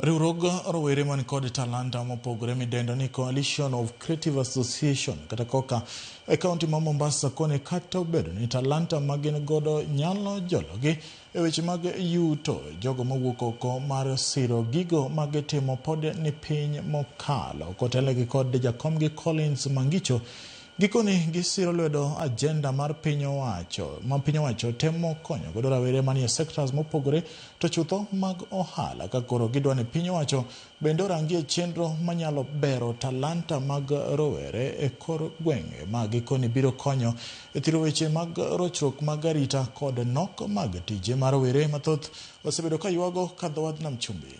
Riwruog rowere man kod talanta mopogore midendo ni Coalition of Creative Association kata COCA e kaunti ma Mombasa koni kata obedo ni talanta ma gin godo nyalo jologi e weche mag yuto, jogo mawuok oko mar siro gigo ma gitimo pod ni piny mokalo. Kotelnegi kod jakomgi Collins Mangicho, gikoni gisiro lwedo agenda mar piny owacho ma piny owacho temo konyo godo rawere manie sectors mopogore to chutho mag ohala ka koro gidwa ni piny owacho bende orangie chenro manyalo bero talanta mag rowere e kor gwenge ma gikoni biro konyo e thiro weche mag rochruok mag arita kod nok mag tije ma rowere mathoth osebedo ka ywago kadho wadh nam chumbi.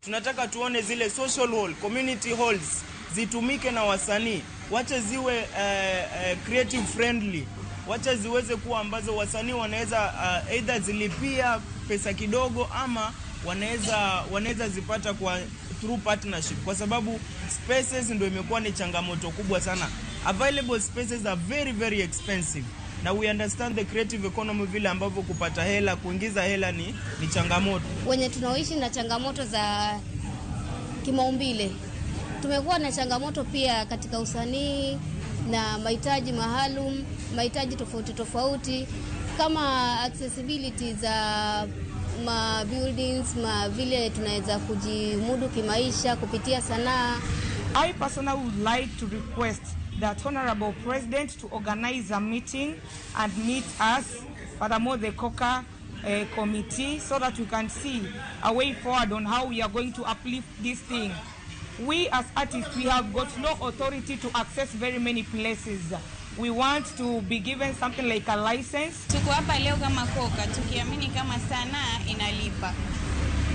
Tunataka tuone zile social hall, community halls zitumike na wasanii, wache ziwe creative friendly, wache ziweze kuwa ambazo wasanii wanaweza either zilipia pesa kidogo ama wanaweza zipata kwa through partnership, kwa sababu spaces ndio imekuwa ni changamoto kubwa sana. Available spaces are very very expensive na we understand the creative economy, vile ambavyo kupata hela, kuingiza hela ni changamoto. Wenye tunaoishi na changamoto za kimaumbile, tumekuwa na changamoto pia katika usanii na mahitaji maalum, mahitaji tofauti tofauti kama accessibility za ma buildings, ma vile tunaweza kujimudu kimaisha kupitia sanaa. I personally would like to request that Honorable President to organize a meeting and meet us, furthermore the COCA committee, so that we can see a way forward on how we are going to uplift this thing. We as artists, we have got no authority to access very many places. We want to be given something like a license. Tuko hapa leo kama COCA tukiamini kama sanaa inalipa,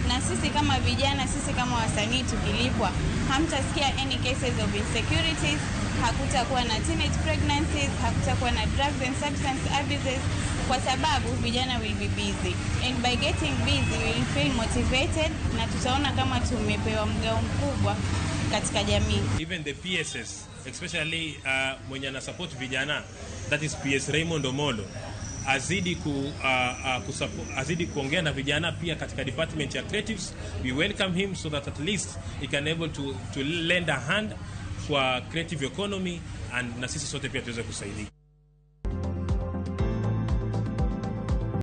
na sisi kama vijana, sisi kama wasanii tukilipwa, hamtasikia any cases of insecurities, hakutakuwa na teenage pregnancies, hakutakuwa na drugs and substance abuses, kwa sababu vijana will be busy and by getting busy we will feel motivated, na tutaona kama tumepewa mgao mkubwa katika jamii. Even the PSs, especially mwenye ana support vijana, that is PS Raymond Omolo, azidi kuongea na vijana pia katika department ya creatives. We welcome him so that at least he can able to lend a hand kwa creative economy and na sisi sote pia tuweze kusaidika.